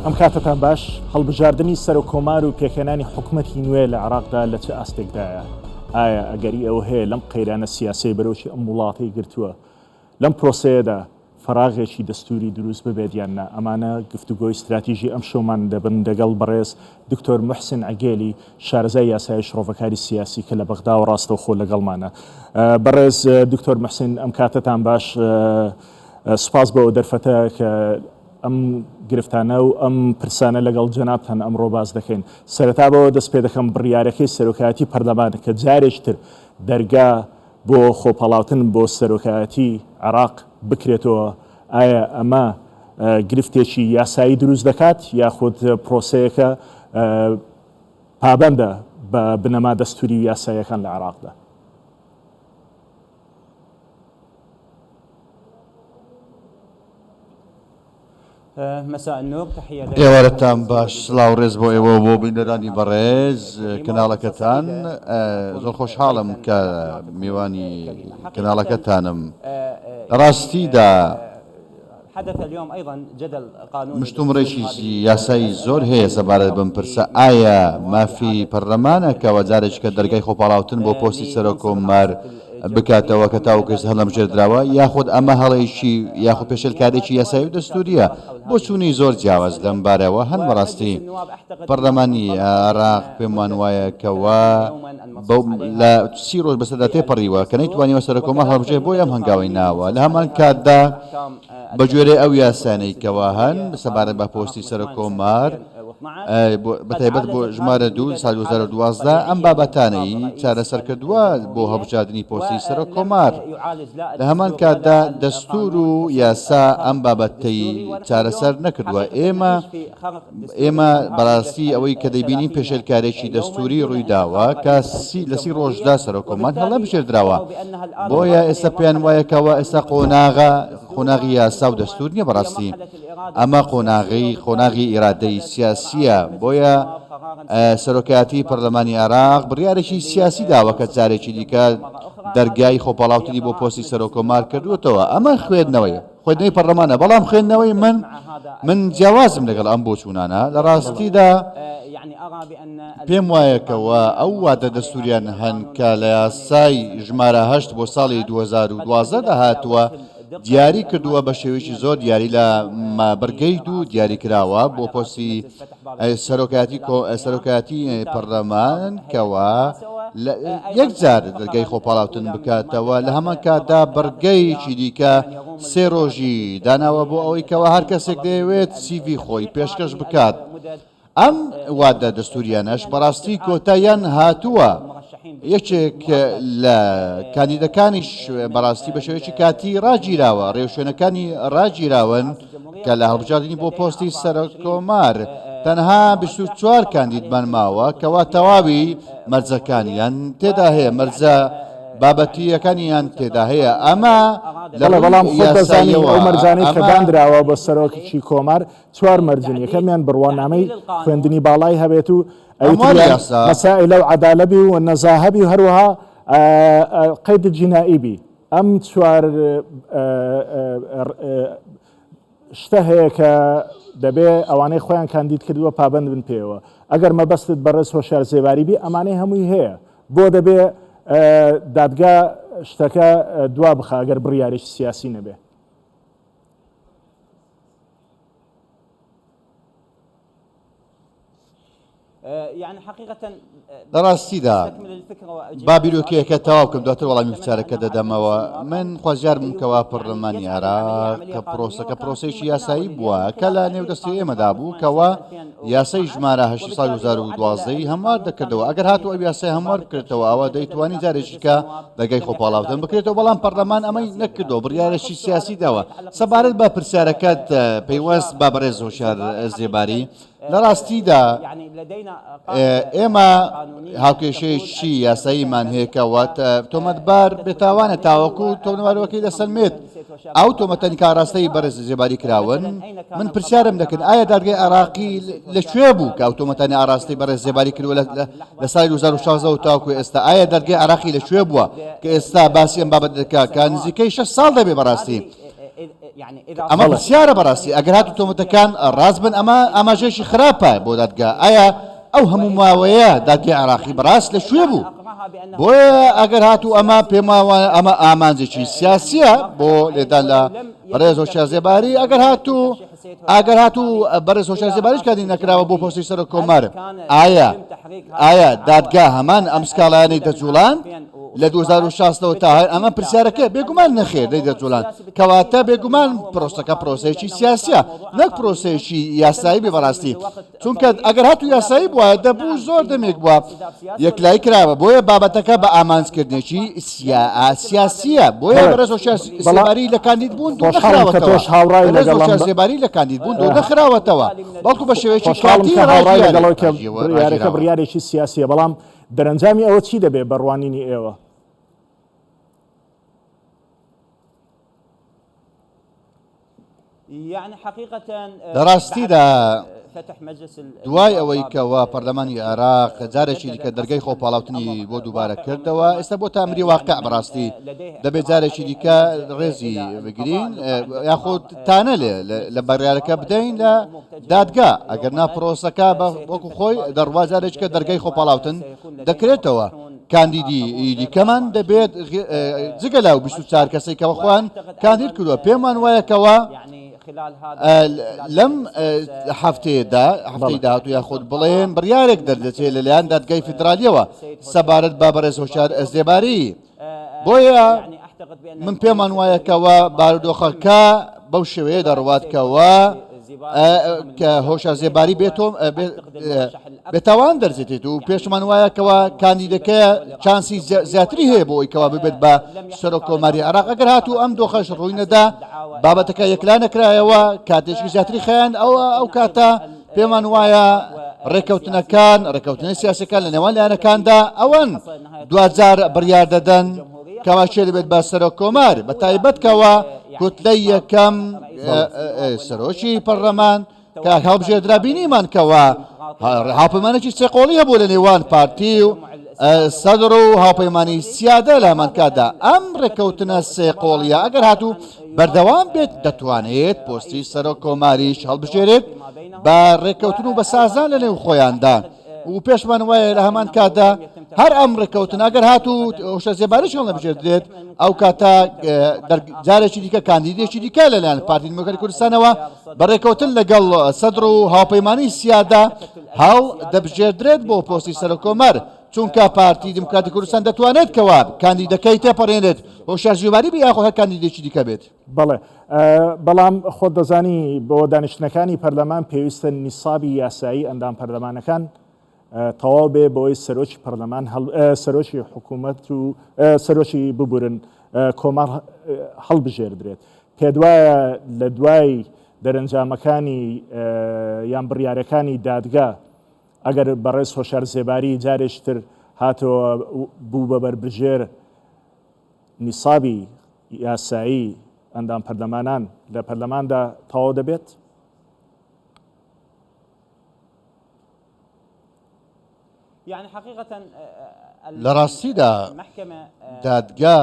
ئەم کاتەتان باش، هەڵبژاردنی سەرۆک کۆمار و پێکهێنانی حکومەتی نوێ لە عێراقدا لە چ ئاستێکدایە؟ ئایا ئەگەری ئەوە هەیە لەم قەیرانە سیاسیەی بەرۆکی ئەم وڵاتەی گرتووە لەم پرۆسەیەدا فەراغێکی دەستوری دروست ببێت یان نا؟ ئەمانە گفتوگۆی ستراتیژی ئەمشەومان دەبن دەگەڵ بەڕێز دکتۆر موحسین عگێلی شارەزای یاسایی و شڕۆڤەکاری سیاسی کە لە بەغداوە ڕاستەوخۆ لەگەڵمانە. بەڕێز دکتۆر موحسین ئەم کاتەتان باش، سوپاس بۆ ئەو دەرفەتە کە ئەم گرفتانە و ئەم پرسانە لەگەڵ جەنابتان ئەمڕۆ باس دەکەین. سەرەتا بەوە دەست پێ دەکەم بڕیارەکەی سەرۆکایەتی پەرلەمان کە جارێکی تر دەرگا بۆ خۆپاڵاوتن بۆ سەرۆکایەتی عێراق بکرێتەوە، ئایا ئەمە گرفتێکی یاسایی دروست دەکات یاخود پرۆسەیەکە پابەندە بە بنەما دەستوری و یاساییەکان لە عێراقدا؟ ئێوارەتان باش سڵاو ڕێز بۆ ئێوە و بۆ بینەرانی بەڕێز کەناڵەکەتان زۆر خۆشحاڵم کە میوانی کەناڵەکەتانم لە ڕاستیدا مشتومڕێکی یاسایی زۆر هەیە سەبارەت بەم پرسە ئایا مافی پەرلەمانە کەوا جارێکیکە دەرگای خۆپاڵاوتن بۆ پۆستی سەرۆک کۆمار بکاتەوە کە تاوەکو ئێستا هەڵنەبژێردراوە، یاخود ئەمە هەڵەیەکی یاخود پێشێلکارییەکی یاسایی و دەستوورییە؟ بۆچوونی زۆر جیاواز لەم بارەوە هەن بەڕاستی پەرلەمانی عێراق پێمان وایە کەوا بەو لە سی ڕۆژ بەسەردا تێپەڕیوە کە نەیتوانیوە سەرۆککۆمار هەڵبژێرێت بۆیە ئەم هەنگاوەی ناوە لە هەمان کاتدا بەگوێرەی ئەو یاسانەی کەوا هەن سەبارەت بە پۆستی سەرۆککۆمار بەتایبەت بۆ ژمارە دوو ساڵی 2012 ئەم بابەتانەی چارەسەرکردووە بۆ هەڵبژاردنی پۆستی سەرۆک کۆمار. لە هەمان کاتدا دەستور و یاسا ئەم بابەتەی چارەسەر نەکردووە. ئێمە ئێمە بەڕاستی ئەوەی کە دەیبینین پێشێلکارێکی دەستوری ڕوویداوە کە لە سی ڕۆژدا سەرۆک کۆمار هەڵنەبژێردراوە. بۆیە ئێستا پێیان وایە کەوا ئێستا قۆناغە قۆناغی یاسا و دەستور نییە بەڕاستی. ئەمە قۆناغی قۆناغی ئیرادەی سیاسییە، بۆیە سەرۆکایەتی پەرلەمانی عێراق بڕیارێکی سیاسی داوە کە جارێکی دیکە دەرگای خۆپاڵاوتنی بۆ پۆستی سەرۆککۆمار کردووەتەوە، ئەمە خوێندنەوەی خوێندنەوەی پەرلەمانە، بەڵام خوێندنەوەی من من جیاوازم لەگەڵ ئەم بۆچوونانە، لە ڕاستیدا پێم وایە کەوا ئەو وادە دەستووریانە هەن کە لە یاسای ژمارە هەشت بۆ ساڵی 2012 دا هاتووە، دیاری کردووە بە شێوەیەکی زۆر دیاری لە بڕگەی دوو دیاری کراوە بۆ پۆستی سەرۆکایەتی سەرۆکایەتی پەرلەمان کەوا یەک جار دەرگای خۆپاڵاوتن بکاتەوە لە هەمان کاتدا بڕگەیەکی دیکە سێ ڕۆژی داناوە بۆ ئەوەی کەوا هەر کەسێک دەیەوێت سیڤی خۆی پێشکەش بکات. ئەم وادە دەستوریانەش بەڕاستی کۆتاییان هاتووە، یەکێک لە کاندیدەکانیش بەڕاستی بە شێوەیەکی کاتی ڕاگیراوە، ڕێوشوێنەکانی ڕاگیراون کە لە هەڵبژاردنی بۆ پۆستی سەرۆککۆمار تەنها 24 کاندیدمان ماوە کەوا تەواوی مەرجەکانیان تێدا هەیە، مەرجە بابەتییەکانیان تێدا هەیە، ئەمە لە بەڵام خۆت دەزانی ئەو مەرجانەی کە دانراوە بۆ سەرۆکی کۆمار چوار مەرجن، یەکەمیان بڕوانامەی خوێندنی باڵای هەبێت و ئەوی تریان مەسائیلە و عەدالە بی و نەزاهە بی و هەروەها قەید جینائی بی. ئەم چوار شتە هەیە کە دەبێ ئەوانەی خۆیان کاندید کردووە پابەند بن پێیەوە. ئەگەر مەبەستت بەڕێز هۆشیار زێباری بی ئەمانەی هەمووی هەیە. بۆ دەبێ دادگا شتەکە دوا بخا ئەگەر بڕیارێکی سیاسی نەبێ؟ لە ڕاستیدا با بیرۆکەیەکە تەواو بکەم دواتر وەڵامی پرسیارەکە دەدەمەوە من خوازیار بووم کەوا پەرلەمانی عێراق کە پرۆسەکە پرۆسەیەکی یاسایی بووە کە لە نێو دەستی ئێمەدا بوو کەوا یاسای ژمارە هەشتی ساڵی 2012 ی هەموار دەکردەوە ئەگەر هاتوو ئەو یاسای هەموار بکرێتەوە ئەوە دەیتوانی جارێکی کە دەرگای خۆپاڵاوتن بکرێتەوە بەڵام پەرلەمان ئەمەی نەکردەوە بڕیارێکی سیاسی داوە سەبارەت بە پرسیارەکەت پەیوەست بە بەڕێز هۆشیار زێباری لە ڕاستیدا ئێمە هاوکێشەیەکی یاساییمان هەیە کە واتە تۆمەتبار بێتاوانە تاوەکو تۆمەتبارەکەی دەسەلمێت ئەو تۆمەتەنی کە ئاراستەی بەڕێز زێباری کراون من پرسیارم دەکرد ئایا دادگای عێراقی لە کوێ بوو کە ئەو تۆمەتانی ئاراستەی بەڕێز زێباری کردووە لە ساڵی 2016 و تاوەکو ئێستا ئایا دادگای عێراقی لە کوێ بووە کە ئێستا باسی ئەم بابەت دەکات کە نزیکەی شەش ساڵ دەبێ بەڕاستی. ئەمە پرسیارە بەڕاستی ئەگەر هاتوو تۆمەتەکان ڕاست بن ئەمە ئاماژەیەکی خراپە بۆ دادگا ئایا ئەو هەموو ماوەیە دادگای عێراقی بەڕاست لە کوێ بوو بۆیە ئەگەر هاتوو ئەمە پێماوە ئەمە ئامانجێکی سیاسیە بۆ لێدان لە بەڕێز هۆشیار زێباری ئەگەر هاتوو ئەگەر هاتوو بەڕێز هۆشیار زێباریش کاندید نەکراوە بۆ پۆستی سەرۆک کۆمار ئایا ئایا دادگا هەمان ئەم سکاڵایانەی دەجوڵاند لە 2016ەوە تا ئەمە پرسیارەکە بێگومان نەخێر دەی دەجوڵاند کەواتە بێگومان پرۆسەکە پرۆسەیەکی سیاسیە نەک پرۆسەیەکی یاسایی بێ بەڕاستی چونکە ئەگەر هاتو یاسایی بووە دەبوو زۆر دەمێک بووە یەکلایی کراوە بۆیە بابەتەکە بە ئامانجکردنێکی سیاسیە بۆیە بەڕێز هۆشیار زێباری لە کاندید بوون دوور نەخراوەتەوە بەڕێز هۆشیار زێباری لە کاندید بوون دوور نەخراوەتەوە بەڵکو بە شێوەیەکی کاتی هاوڕای لەگەڵ کە بڕیارەکە بڕیارێکی سیاسیە بەڵام دەرەنجامی ئەوە چی دەبێت بە ڕوانینی ئێوە؟ لە ڕاستیدا دوای ئەوەی کەوا پەرلەمانی عێراق جارێکی دیکە دەرگای خۆپاڵاوتنی بۆ دووبارە کردەوە ئێستا بۆ تامری واقع بەڕاستی دەبێت جارێکی دیکە ڕێزی بگرین یاخود تانە لێ لە بڕیارەکە بدەین لە دادگا ئەگەر نا پرۆسەکە بە وەکو خۆی دەڕوا جارێکە دەرگای خۆپاڵاوتن دەکرێتەوە کاندیدی دیکەمان دەبێت جگە لەو 24 کەسەی کەەوە خۆیان کاندید کردووە پێمان وایە کەەوە لەم هەفتەیەدا هەفتەی داهاتوو یاخود بڵێن بڕیارێک دەردەچێت لەلایەن دادگای فیدرالیەوە سەبارەت بە بەڕێز هۆشار زێباری بۆیە من پێمان وایە کەوا بارودۆخەکە بەو شێوەیە دەڕوات کەوا کە هۆشار زێباری بێتۆ بێتاوان دەرزێتێت و پێشمان وایە کەوا کاندیدەکە چانسی زیاتری هەیە بۆ ئەوی کەوا ببێت بە سەرۆک کۆماری عێراق ئەگەر هاتوو ئەم دۆخەش ڕووی نەدا بابەتەکە یەکلا نەکرایەوە کاتێکی زیاتری خیان ئەو ئەو کاتە پێمان وایە ڕێککەوتنەکان ڕێککەوتنە سیاسەکان لە نێوان لایەنەکاندا ئەوەن دواجار بڕیار دەدەن کەوا کێ دەبێت بە سەرۆک کۆمار بە تایبەت کەوا کوتلەی یەکەم سەرۆکی پەرلەمان کە هەڵبژێردرا بینیمان کەوا هاوپەیمانێکی سێقۆڵی هەبوو لە نێوان پارتی و سەدر و هاوپەیمانی سیادە لە هەمان کاتدا ئەم ڕێککەوتنە سێقۆڵیە ئەگەر هاتوو بەردەوام بێت دەتوانێت پۆستی سەرۆک کۆماریش هەڵبژێرێت بە ڕێککەوتن و بە سازان لە نێو خۆیاندا و پێشمان وایە لە هەمان کاتدا هەر ئەم ڕێککەوتن ئەگەر هاتوو هۆشە زێباریش هەڵنەبژێردرێت ئەو کاتە جارێکی دیکە کاندیدێکی دیکە لەلایەن پارتی دیموکراتی کوردستانەوە بە ڕێککەوتن لەگەڵ سەدر و هاوپەیمانی سیادە هەڵ دەبژێردرێت بۆ پۆستی سەرۆککۆمار چونکە پارتی دیموکراتی کوردستان دەتوانێت کەوا کاندیدەکەی تێپەڕێنێت هۆشیار زێباری بێ یاخۆ هەر کاندیدێکی دیکە بێت. بەڵێ بەڵام خۆت دەزانی بۆ دانیشتنەکانی پەرلەمان پێویستە نیسابی یاسایی ئەندام پەرلەمانەکان تەواو بێ بۆی سەرۆکی پەرلەمان سەرۆکی حکوومەت و سەرۆکی ببورن کۆمار هەڵبژێردرێت پێدوایە لە دوای دەرەنجامەکانی یان بڕیارەکانی دادگا ئەگەر بەڕێز هۆشار زێباری جارێکتر هاتەوە بوو بە بەربژێر نیسابی یاسایی ئەندام پەرلەمانان لە پەرلەماندا تەواو دەبێت؟ لە ڕاستیدا دادگا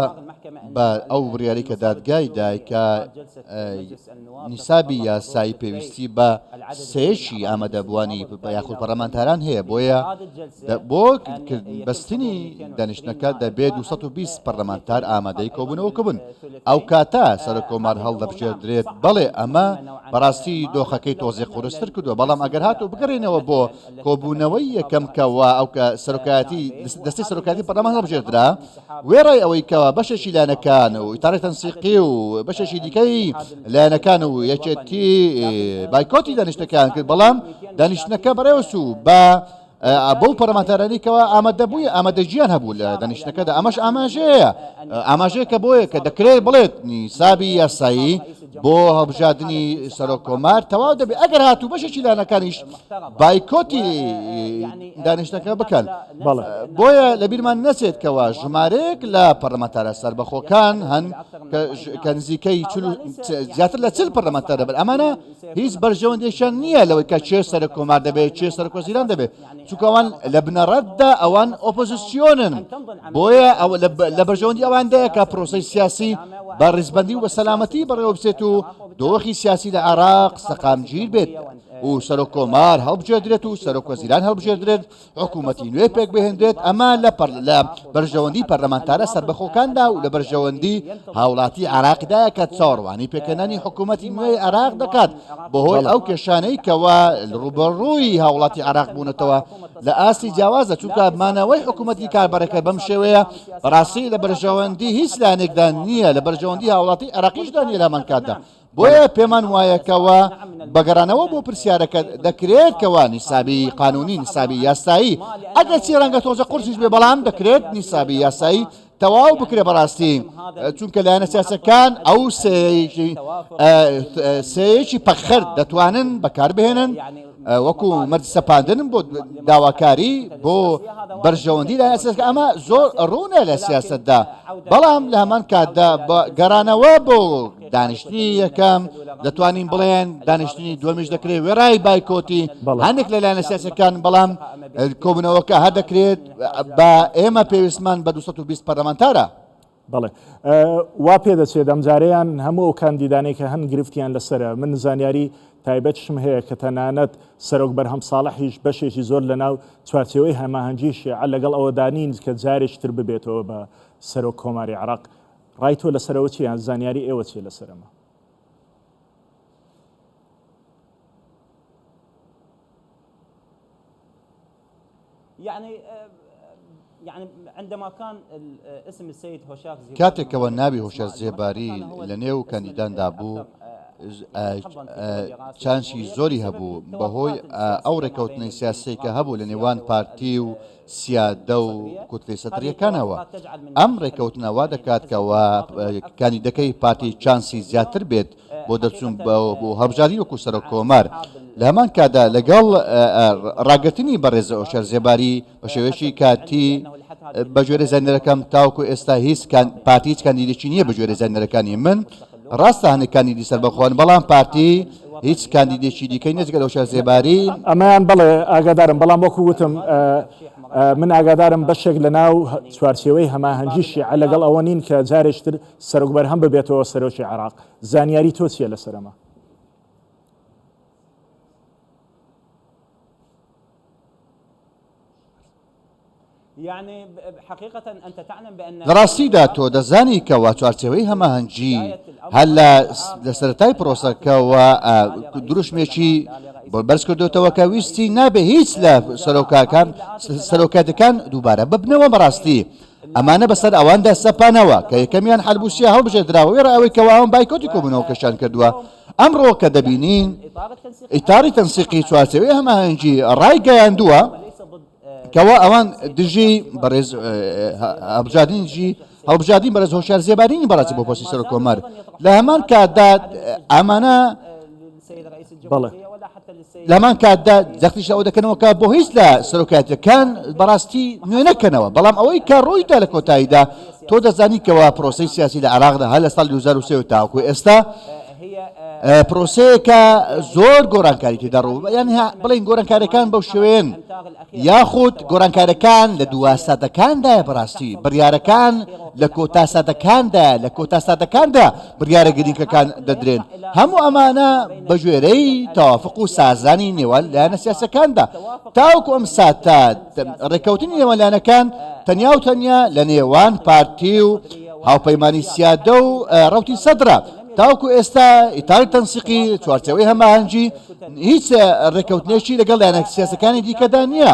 بە ئەو بڕیاری کە دادگای دای کە نیسابی یاسایی پێویستی بە سێشی ئامادەبووانی یاخود پەرلەمانتاران هەیە بۆیە بۆ بەستنی دانیشتنەکە دەبێت 220 پەرلەمانتار ئامادەی کۆبوونەوەکە بن ئەو کاتە سەرۆک کۆمار هەڵدەبژێردرێت بەڵێ ئەمە بەڕاستی دۆخەکەی تۆزێ قورستر کردووە بەڵام ئەگەر هاتوو بگەڕێنەوە بۆ کۆبوونەوەی یەکەم کەوا ئەو کە سەرۆکایەتی دەستەی سەرۆکایەتی پەرلەمان هەڵبژێردرا وێڕای ئەوەی کەوا بەشێکی لایەنەکان و ئیتاری تەنسیقی و بەشێکی دیکەی لایەنەکان و یەکێتی بایکۆتی دانیشتەکان کرد بەڵام دانیشتنەکە بەڕێوەچوو بە بەو پەرلەمانتارانی کەوا ئامادەبووی ئامادەگیان هەبوو لە دانیشتنەکەدا ئەمەش ئاماژەیە ئاماژەیەکە بۆیە کە دەکرێت بڵێت نیسابی یاسایی بۆ هەڵبژاردنی سەرۆک کۆمار تەواو دەبێت ئەگەر هاتوو بەشێکی لایەنەکانیش بایکۆتی دانیشتەکە بکەن بۆیە لەبیرمان نەچێت کەوا ژمارەیەک لە پەرلەمانتارە سەربەخۆکان هەن کە نزیکەی زیاتر لە چل پەرلەمانتار دەبن ئەمانە هیچ بەرژەوەندێکیان نییە لەوەی کە کێ سەرۆک کۆمار دەبێت کێ سەرۆک وەزیران دەبێت چونکە ئەوان لە بنەڕەتدا ئەوان ئۆپۆزیسیۆنن بۆیە ئەوە لە بەرژەوەندی ئەواندایە کە پرۆسەی سیاسی بە ڕیزبەندی و بە سەلامەتی بەڕێوە بچێت و. و دۆخی سیاسی لە عێراق سەقامگیر بێت و سەرۆک کۆمار هەڵبژێردرێت و سەرۆک وەزیران هەڵبژێردرێت حکوومەتی نوێ پێک بهێنرێت ئەمە لە لە بەرژەوەندی پەرلەمانتارە سەربەخۆکاندا و لە بەرژەوەندی هاوڵاتی عێراقدایە کە چاوەڕوانی پێکهێنانی حکوومەتی نوێی عێراق دەکات بەهۆی ئەو کێشانەی کەوا ڕووبەڕووی هاوڵاتی عێراق بوونەتەوە لە ئاستی جیاوازە چونکە مانەوەی حکوومەتی کاربەرەکە بەم شێوەیە بەڕاستی لە بەرژەوەندی هیچ لایەنێکدا نییە لە بەرژەوەندی هاوڵاتی عێراقیشدا نییە لە هەمان کاتدا بۆیە پێمان وایە کەوا بەگەڕانەوە بۆ پرسیارەکە دەکرێت کەوا نیسابی قانونی نیسابی یاسایی ئەگەرچی ڕەنگە تۆزە قورسیش بێ بەڵام دەکرێت نیسابی یاسایی تەواو بکرێ بەڕاستی چونکە لایەنە سیاسەکان ئەو سێیەکی پەخەر دەتوانن بەکاربهێنن وەکو مەرج سەپاندن بۆ داواکاری بۆ بەرژەوەندی لایەنە سیاسەکە ئەمە زۆر ڕوونە لە سیاسەتدا بەڵام لە هەمان کاتدا بە گەڕانەوە بۆ دانیشتنی یەکەم دەتوانین بڵێن دانیشتنی دووەمیش دەکرێت وێڕای بایکۆتی هەندێک لە لایەنە سیاسەکان بەڵام کۆبوونەوەکە هەر دەکرێت بە ئێمە پێویستمان بە 220 پەرلەمانتارە. بەڵێ وا پێدەچێت ئەمجارەیان هەموو ئەو کاندیدانەی کە هەن گرفتیان لەسەرە، من زانیاری تایبەتشم هەیە کە تەنانەت سەرۆک بەرهەم ساڵحیش بەشێکی زۆر لەناو چوارچێوەی هەماهەنگی شیعە لەگەڵ ئەوەدا نین کە جارێکی تر ببێتەوە بە سەرۆک کۆماری عێراق، ڕای تۆ لەسەر ئەوە چییە یان زانیاری ئێوە چییە لەسەر ئەمە؟ کاتێک کەوا ناوی هۆشیار زێباری لە نێو کاندیداندا بوو، چانسی زۆری هەبوو بەهۆی ئەو ڕێککەوتنەی سیاسیەی کە هەبوو لە نێوان پارتی و سیادە و کوتلەی سەدریەکانەوە. ئەم ڕێککەوتنە وا دەکات کەوا کاندیدەکەی پارتی چانسی زیاتر بێت بۆ دەرچوون بۆ هەڵبژاردنی وەکو سەرۆک کۆمار. لە هەمان کاتدا لەگەڵ ڕاگرتنی بەڕێز هۆشیار زێباری بە شێوەیەکی کاتی بە گوێرەی زانیارەکەم تاوەکو ئێستا هیچ پارتی هیچ کاندیدێکی نییە بە گوێرەی زانیارەکانی من ڕاستە هەندێک کاندیدی سەربەخۆن بەڵام پارتی هیچ کاندیدێکی دیکەی نییە جگە لە هۆشیار زێباری. ئەمەیان بەڵێ ئاگادارم بەڵام وەکو وتم من ئاگادارم بەشێک لە ناو چوارچێوەی هەماهەنگی شیعە لەگەڵ ئەوە نین کە جارێکی تر سەرۆک بەرهەم ببێتەوە سەرۆکی عێراق زانیاری تۆ چییە لەسەر ئەمە؟ لە ڕاستیدا تۆ دەزانی کەوا چوارچێوەی هەماهەنگی هەر لە لە سەرەتای پرۆسەکەوە دروشمێکی بۆ بەرز کردوتەوە کە ویستی نابێ هیچ لە سەرۆکاکان سەرۆکاتەکان دووبارە ببنەوە بەڕاستی ئەمانە بەسەر ئەواندا سەپانەوە کە یەکەمیان حەلبوسیە هەڵبژێردراوە وێڕای ئەوەی کەوا ئەوان بایکۆتی کۆبوونەوەکەشیان کردووە ئەمڕۆ کە دەبینین ئیتاری تەنسیقی چوارچێوەی هەماهەنگی ڕایگەیاندووە کەوا ئەوان دژی بەڕێز هەڵبژاردنی هەڵبژاردنی بەڕێز هۆشیار زێبارینی بەڕاستی بۆ پۆستی سەرۆک کۆمار لە هەمان کاتدا ئەمانە بەڵێ. لە هەمان کاتدا جەختیش لەوە دەکەنەوە کە بۆ هیچ لە سەرۆکایەتیەکان بەڕاستی نوێ نەکەنەوە بەڵام ئەوەی کە ڕوویدا لە کۆتاییدا تۆ دەزانی کەوا پرۆسەی سیاسی لە عێراقدا هەر لە ساڵی 2023 تاوەکو ئێستا پرۆسەیەکە زۆر گۆڕانکاری تێدا ڕوو یان بڵێن گۆڕانکاریەکان بەو شێوەیەن یاخود گۆڕانکاریەکان لە دوا ساتەکاندایە بەڕاستی بڕیارەکان لە کۆتا ساتەکاندا لە کۆتا ساتەکاندا بڕیارە گرنگەکان دەدرێن هەموو ئەمانە بە گوێرەی تەوافق و سازانی نێوان لایەنە سیاسەکاندا تاوەکو ئەم ساتە ڕێککەوتنی نێوان لایەنەکان تەنیا و تەنیا لە نێوان پارتی و هاوپەیمانی سیادە و ڕەوتی سەدرە تاوەکو ئێستا ئیتاری تەنسیقی چوارچێوەی هەماهەنگی هیچ ڕێککەوتنێکی لەگەڵ لایەنە سیاسەکانی دیکەدا نییە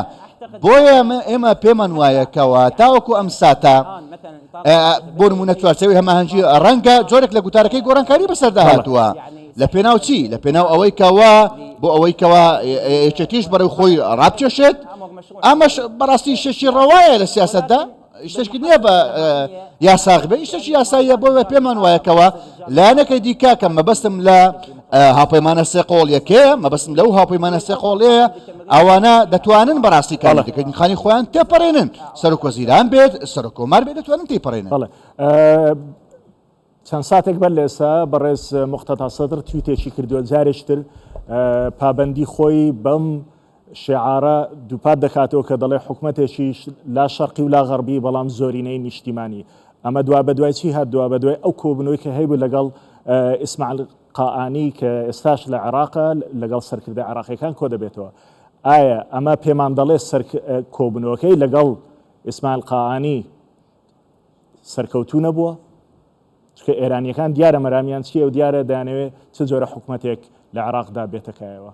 بۆیە ئێمە پێمان وایە کەوا تاوەکو ئەم ساتە بۆ نمونە چوارچێوەی هەماهەنگی ڕەنگە جۆرێک لە گوتارەکەی گۆڕانکاری بەسەردا هاتووە لە پێناو چی لە پێناو ئەوەی کەوا بۆ ئەوەی کەوا یەکێتیش بەرەو خۆی ڕابکێشێت ئەمەش بەڕاستی شتێکی ڕەوایە لە سیاسەتدا شتێکی نییە بە یاساغ بێ شتێکی یاساییە بۆ پێمان وایە کەوا لایەنەکەی دیکە کە مەبەستم لە هاوپەیمانە سێ قۆڵیەکەیە مەبەستم لەو هاوپەیمانە سێ قۆڵەیە ئەوانە دەتوانن بەڕاستی کاندیدەکانی خۆیان تێپەڕێنن سەرۆک وەزیران بێت سەرۆک کۆمار بێت دەتوانن تێپەڕێنن. بەڵێ چەند ساتێک بەر لە ئێستا بەڕێز موقتەدا سەدر تویتێکی کردووە جارێکی تر پابەندی خۆی بەم شیعارە دووپات دەکاتەوە کە دەڵێ حکومەتێکی لا شەرقی و لا غەربی بەڵام زۆرینەی نیشتیمانی. ئەمە دوابەدوای چی هات؟ دوابەدوای ئەو کۆبوونەوەی کە هەیبوو لەگەڵ ئیسماعیل قائانی کە ئێستاش لە عێراقە لەگەڵ سەرکردە عێراقیەکان کۆدەبێتەوە. ئایا ئەمە پێمان دەڵێ کۆبوونەوەکەی لەگەڵ ئیسماعیل قائانی سەرکەوتوو نەبووە؟ چونکە ئێرانیەکان دیارە مەرامیان چییە و دیارە دەیانەوێت چ جۆرە حکومەتێک لە عێراقدا بێتە کایەوە.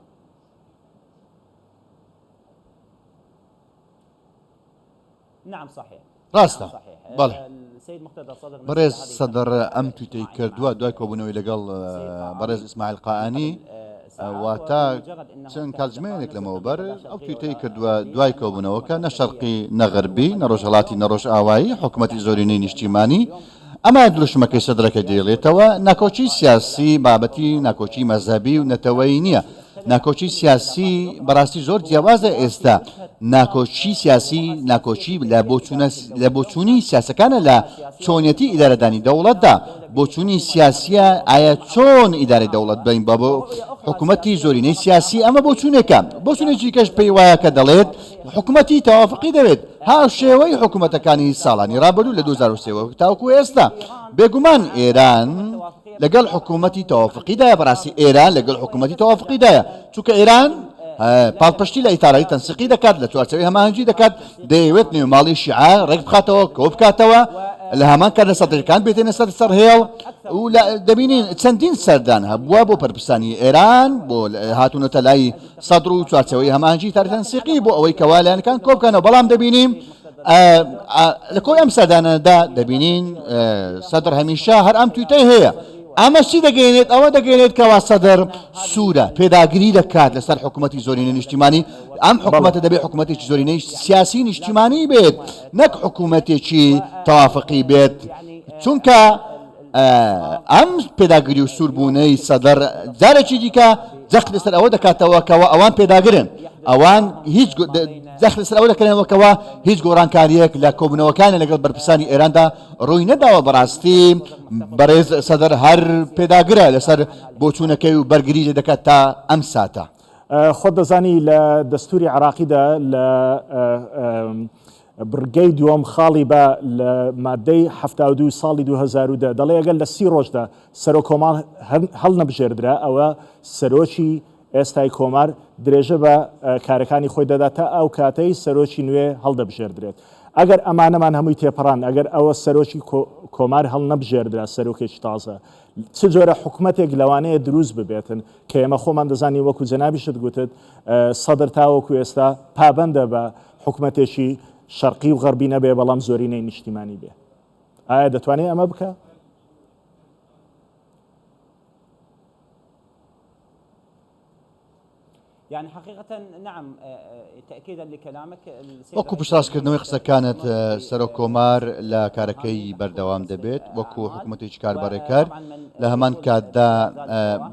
ڕاستە، بەڵێ. بەڕێز سەدر ئەم تویتەی کردووە دوای کۆبوونەوەی لەگەڵ بەڕێز ئیسماعیل قائانی، واتە چەند کاتژمێرێک لەمەوبەر ئەو تویتەی کردووە دوای کۆبوونەوەکە، نە شەرقی نە غەربی، نە ڕۆژهەڵاتی نە ڕۆژئاوایی، حکومەتی زۆرینەی نیشتیمانی، ئەمە دروشمەکەی سەدرەکە دەیڵێتەوە، ناکۆکی سیاسی بابەتی ناکۆکی مەزهەبی و نەتەوەیی نییە، ناکۆکی سیاسی بەڕاستی زۆر جیاوازە ئێستا ناکۆکی سیاسی ناکۆکی لە بۆچوونە لە بۆچوونی سیاسەکانە لە چۆنیەتی ئیدارەدانی دەوڵەتدا بۆچوونی سیاسیە ئایا چۆن ئیدارەی دەوڵەت بین بە بۆ حکوومەتی زۆرینەی سیاسی ئەمە بۆچوونێکە بۆچوونێکی کەش پێی وایە کە دەڵێت حکوومەتی تەوافقی دەوێت هاوشێوەی حکوومەتەکانی ساڵانی ڕابردوو لە 2023 تاوەکو ئێستا بێگومان ئێران لەگەڵ حکوومەتی تەوافقیدایە بەڕاستی ئێران لەگەڵ حکوومەتی تەوافقیدایە چونکە ئێران پاڵپشتی لە ئیتاڵی تەنسیقی دەکات لە چوارچەوەی هەماهەنگی دەکات دەیەوێت نێوماڵی شیعە ڕێک بخاتەوە کۆ بکاتەوە لە هەمان کات لە سەدرەکان بێتێنە سەر سەر هێڵ و دەبینین چەندین سەردان هەبووە بۆ پەرپسانی ئێران بۆ هاتوونەتە لای سەدر و چوارچەوەی هەماهەنگی ئیتاڵی تەنسیقی بۆ ئەوەی کەوا لایەنەکان کۆ بکەنەوە بەڵام دەبینین لە کۆی ئەم سەردانەدا دەبینین سەدر هەمیشە هەر ئەم تویتەی هەیە ئەمە چی دەگەێنێت ئەوە دەگەێنێت کەوا سەدر سوورە پێداگری دەکات لەسەر حکوومەتی زۆرینە نیشتیمانی ئەم حکوومەتە دەبێت حکوومەتێکی زۆرینەی سیاسی نیشتیمانی بێت نەک حکوومەتێکی تەوافقی بێت چونکە ئەم پێداگری و سووربوونەی سەدر جارێکی دیکە جەخت لەسەر ئەوە دەکاتەوە کەەوە ئەوان پێداگرن ئەوان هیچ جەخت لەسەر ئەوە دەکەنەوە کەەوە هیچ گۆڕانکاریەک لە کۆبوونەوەکانی لەگەڵ بەرپرسانی ئێراندا ڕووی نەداوە بەڕاستی بەڕێز سەدر هەر پێداگرە لەسەر بۆچوونەکەی و بەرگری لێ دەکات تا ئەم ساتە. خۆت دەزانی لە دەستوری عراقیدا لە بڕگەی دووەم خاڵی بە لە مادەی 72 ساڵی 2010 دەڵێ ئەگەر لە سی ڕۆژدا سەرۆک کۆمار هەڵنەبژێردرا ئەوە سەرۆکی ئێستای کۆمار درێژە بە کارەکانی خۆی دەدات تا ئەو کاتەی سەرۆکی نوێ هەڵدەبژێردرێت. ئەگەر ئەمانەمان هەمووی تێپەڕاند، ئەگەر ئەوە سەرۆکی کۆمار هەڵنەبژێردرا سەرۆکێکی تازە، چ جۆرە حکومەتێک لەوانەیە دروست ببێتن کە ئێمە خۆمان دەزانین وەکو جەنابیشت گوتت سەدر تاوەکو ئێستا پابەندە بە حکومەتێکی شەرقی و غەربی نەبێ بەڵام زۆرینەی نیشتیمانی بێ. ئایا دەتوانێت ئەمە بکا؟ وەکو پشتڕاستکردنەوەی قسەکانت سەرۆک کۆمار لە کارەکەی بەردەوام دەبێت وەکو حکوومەتێکی کاربەڕێکەر لە هەمان کاتدا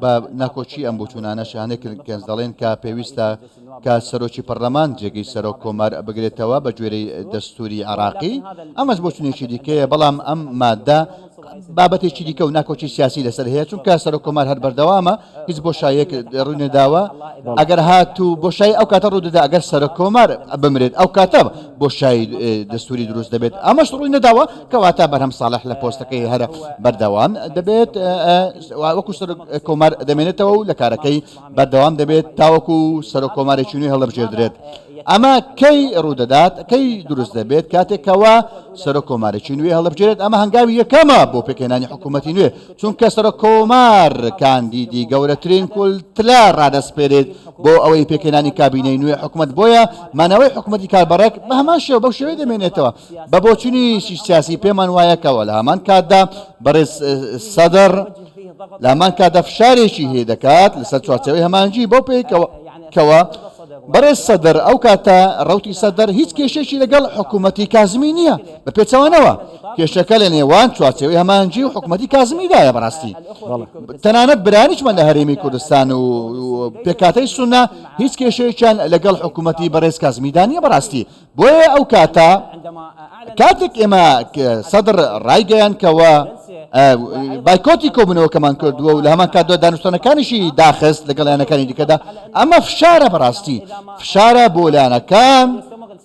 بە ناکۆکی ئەم بۆچوونانەش هەندێک کەس دەڵێن کە پێویستە کە سەرۆکی پەرلەمان جێگەی سەرۆک کۆمار بگرێتەوە بە گوێرەی دەستوری عێراقی، ئەمەش بۆچونێکی دیکەیە، بەڵام ئەم مادە بابەتێکی دیکە و ناکۆکی سیاسی لەسەر هەیە، چونکە سەرۆک کۆمار هەر بەردەوامە هیچ بۆشاییەک ڕووی نەداوە، ئەگەر هاتوو بۆشایی ئەو کاتە ڕوو دەدا ئەگەر سەرۆک کۆمار بمرێت ئەو کاتە بۆشایی دەستوری دروست دەبێت، ئەمەش ڕووی نەداوە، کەواتە بەرهەم ساڵح لە پۆستەکەی هەر بەردەوام دەبێت وەکو سەرۆک کۆمار دەمێنێتەوە و لە کارەکەی بەردەوام دەبێت تاوەکو سەرۆک کۆمارێکی نوێ هەڵدەبژێردرێت. ئەمە کەی ڕوودەدات؟ کەی دروست دەبێت؟ کاتێک کەوا سەرۆک کۆمارێکی نوێ هەڵدەبژێرێت. ئەمە هەنگاوی یەکەمە بۆ پێکهێنانی حکوومەتی نوێ، چونکە سەرۆک کۆمار کاندیدی گەورەترین کولتلە ڕادەسپێرێت بۆ ئەوەی پێکهێنانی کابینەی نوێ حکوومەت، بۆیە مانەوەی حکوومەتی کاربەڕێک بە هەمان شێوە بەو شێوەیە دەمێنێتەوە. بە بۆچوونی سیاسی پێمان وایە کەوا لە هەمان کاتدا بەڕێز سەدر لە هەمان کاتدا فشارێکی هەیە دەکات لەسەر چوارچێوەی هەماهەنگی بەو پێی کەوا بەڕێز سەدر ئەو کاتە ڕەوتی سەدر هیچ کێشێکی لەگەڵ حکوومەتی کازمی نییە بە پێچەوانەوە کێشەکە لە نێوان چوارچێوەی هەماهەنگی و حکوومەتی کازمیدایە بەڕاستی تەنانەت برانیشمان لە هەرێمی کوردستان و پێکاتەی سونە هیچ کێشەیەکیان لەگەڵ حکوومەتی بەڕێز کازمیدا نییە بەڕاستی بۆیە ئەو کاتە کاتێک ئێمە سەدر ڕایگەیان کەوە بایکۆتی کۆبوونەوەکەمان کردووە و لە هەمان کاتدا دانوستانەکانیشی داخست لەگەڵ لایەنەکانی دیکەدا ئەمە فشارە بەڕاستی فشارە بۆ لایەنەکان.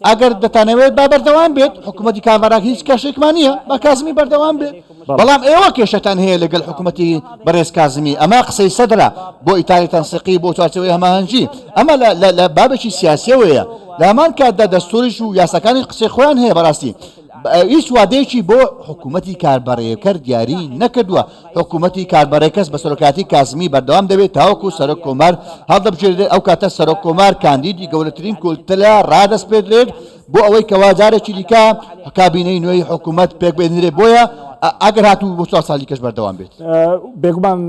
ئەگەر دەتانەوێت با بەردەوام بێت حکوومەتی کاربەراک هیچ کێشێکمان نییە با کازمی بەردەوام بێت بەڵام ئێوە کێشەتان هەیە لەگەل حکوومەتی بەڕێز کازمی ئەمە قسەی سەدرە بۆ ئیتاری تەنسیقی بۆ چوارچێوەی هەماهەنگی ئەمە لە بابێکی سیاسیەوەیە لە هەمان کاتدا دەستوریش و یاساکانی قسەی خۆیان هەیە بەڕاستی هیچ وادەیەکی بۆ حکوومەتی کاربەڕێکەر دیاری نەکردووە حکوومەتی کاربەڕێکەس بە سەرۆکایەتی کازمی بەردەوام دەبێت تاوەکو سەرۆک کۆمار هەڵدەبژێردرێت ئەو کاتە سەرۆک کۆمار کاندیدی گەورەترین کوتلە ڕادەسپێردرێت بۆ ئەوەی کەوا جارێکی دیکە کابینەی نوێی حکوومەت پێک بێنرێت بۆیە ئەگەر هاتوو بۆ چوار ساڵی کەش بەردەوام بێت. بێگومان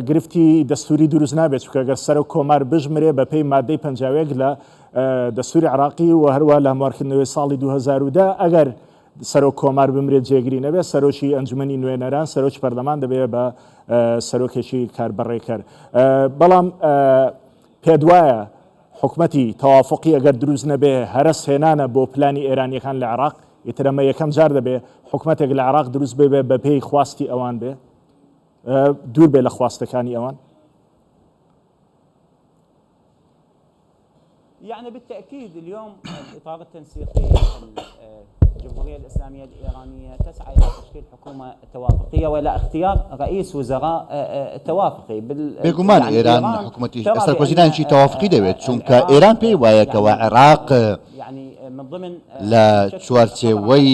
گرفتی دەستوری دروست نابێت چونکە گەر سەرۆک کۆمار بژمرێ بە پێی مادەی 51 لە دەستوری عراقی و هەروە لە هەموارکردنەوەی ساڵی 2010 ئەگەر سەرۆک کۆمار بمرێت جێگری نەبێت سەرۆکی ئەنجومەنی نوێنەران سەرۆکی پەرلەمان دەبێت بە سەرۆکێکی کاربەڕێکەر بەڵام پێدوایە حکومەتی تەوافقی ئەگەر دروست نەبێ هەرەس هێنانە بۆ پلانی ئێرانیەکان لە عێراق، ئیتر ئەمە یەکەم جار دەبێ حکومەتێک لە عێراق دروست ببێ بە پێی خواستی ئەوان بێ دوور بێ لە خواستەکانی ئەوان. يعني بالتأكيد اليوم الإطار التنسيقي الجمهورية الإسلامية الإيرانية تسعى إلى تشكيل حكومة توافقية وإلى اختيار رئيس وزراء توافقي بێگومان ئێران حکومەتی سەرۆکوەزیرانێکی تەوافقی دەوێت، چونکە ئێران پێی وایە کەوا عێراق لە چوارچێوەی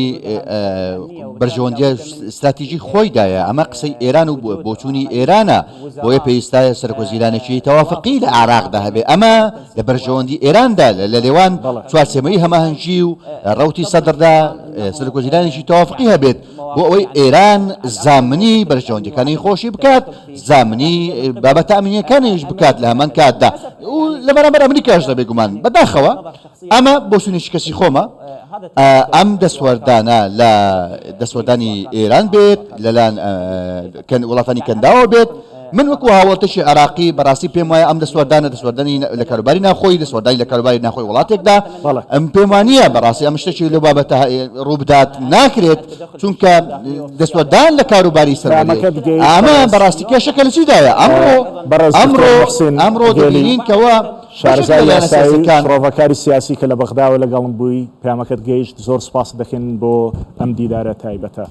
بەرژەوەندیە ستراتیژی خۆیدایە، ئەمە قسەی ئێران و بۆچوونی ئێرانە، بۆیە پێویستە سەرۆکوەزیرانێکی تەوافقی لە عێراقدا هەبێت، ئەمە لە بەرژەوەندی ئێراندا لە نێوان چوارچێوەی هەماهەنگی و ڕەوتی سەدردا سەرۆکوەزیرانێکی تەوافقی هەبێت بۆ ئەوەی ئێران زامنی بەرژەوەندیەکانی خۆشی بکات، زامنی بابەتە ئەمنییەکانیش بکات لە هەمان کاتدا و لە بەرامبەر ئەمریکاشدا بێگومان. بەداخەوە ئەمە بۆچوونێکی کەسی خۆمە، ئەم دەستوەردانە لە دەستوەردانی ئێران بێت لەلایەن وڵاتانی کەنداوە بێت، من وەکو هاوڵاتیی عێراقی بەڕاستی پێم وایە ئەم دەستوەردانە دەستوەردانی لە کاروباری ناوخۆی دەستوەردانی لە کاروباری ناخۆی وڵاتێکدا ئەم پێم وانییە بەڕاستی ئەم شتێکی لەو بابەتە ڕووبدات ناکرێت چونکە دەستوەردان لە کاروباری سەروەری ئەمە بەڕاستی کێشەکە لە چیدایە ئەمڕۆ ئەمڕۆ ئەمڕۆ دەبینین کەوا شارەزای یاسایی و شڕۆڤەکاری سیاسی کە لە بەغداوە لەگەڵم بووی پەیامەکەت گەیشت زۆر سوپاست دەکەین بۆ ئەم دیدارە تایبەتە.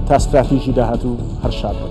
تا ستراتیژی داهاتوو هەر شاد بن.